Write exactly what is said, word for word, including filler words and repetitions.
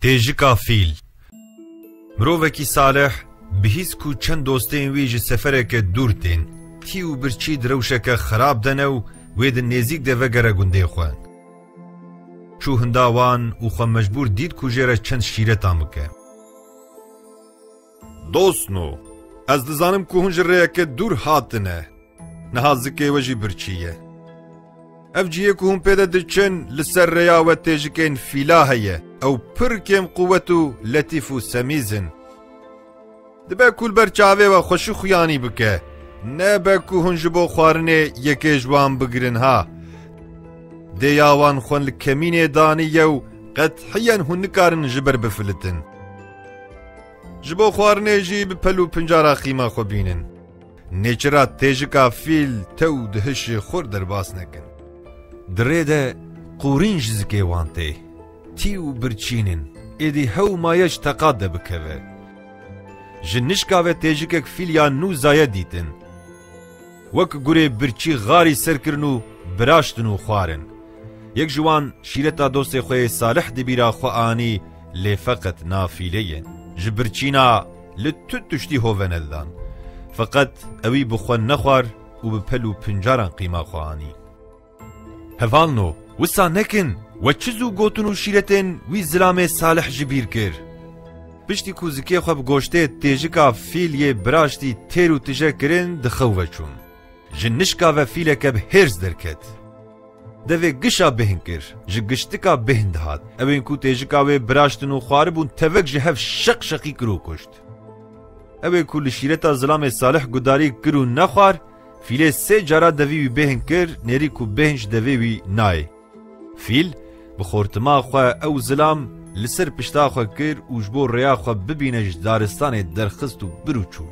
Têjika fîl. Mirovekî salih, bihîst ku çend dostên wî ji sefereke dûr tên, tî û birçî di rewşeke xerab de ne û wê di nêzîk de vegere gundê xwe. Çû hinda wan û xwe mecbûr dît ku jê re çend şîretan bike. Dostno, ez dizanim ku hûn ji rêyeke dûr hatine. Niha zikê we jî birçî ye. Ev cihê ku hûn pê de diçin, li ser rêya we têjikên fîla heye. Ew pir kêm quwet û letîf û semîz in. Dibe ku li ber çavê we xweşixuyanî bike. Nebe ku hûn ji bo xwarinê yekê ji wan bigirin ha. Dêya wan xwe li kemînê daniye û qethiyen hûn nikarin ji ber bifilitin. Ji bo xwarinê jî bi pel û pincara qîma xwe bînin. Nêçira têjika fîl tew dihişê xwe derbas nekin. Di rê de qûrîn ji zikê wan tê. Tî û birçîn in. Êdî hew maye ji teqat de bikeve. Ji nişka ve têjikek fîl ya nû zaye dîtin. Wek gurê birçî xarî ser kirin û biraştin û xwarin. Yek ji wan şîreta dostê xwe yê salih di bîra xwe anî, lê feqet nafîle ye. Ji birçîna li tu tiştî hove nedidan. Feqet ewî bi xwe nexwar û bi pel û pincaran qîma xwe anî. Hevalno, wisa nekin, we çi zû gotin û şîretên wî zilamê salih ji bîr kir. Piştî ku zikê xwe bi goştê têjika fîl yê biraştî têr û tije kirin, di xew ve çûn. Ji nişka ve fîleke bi hêrs derket. Devê gişa bêhn kir, ji giştika bêhn dihat. Ewên ku têjika wê biraştin û xwaribûn tevek ji hev şeq şeqî kir û kuşt. Ewê ku li şîreta zilamê salih gudarî kir û nexwar, fîlê sê cara devî wî bêhn kir, nêrî ku bêhn ji devê wî nayê. Fîl bi xortima xwe ew zilam li ser pişta xwe kir û ji bo rêya xwe bibîne ji daristanê derxist û bir û çû.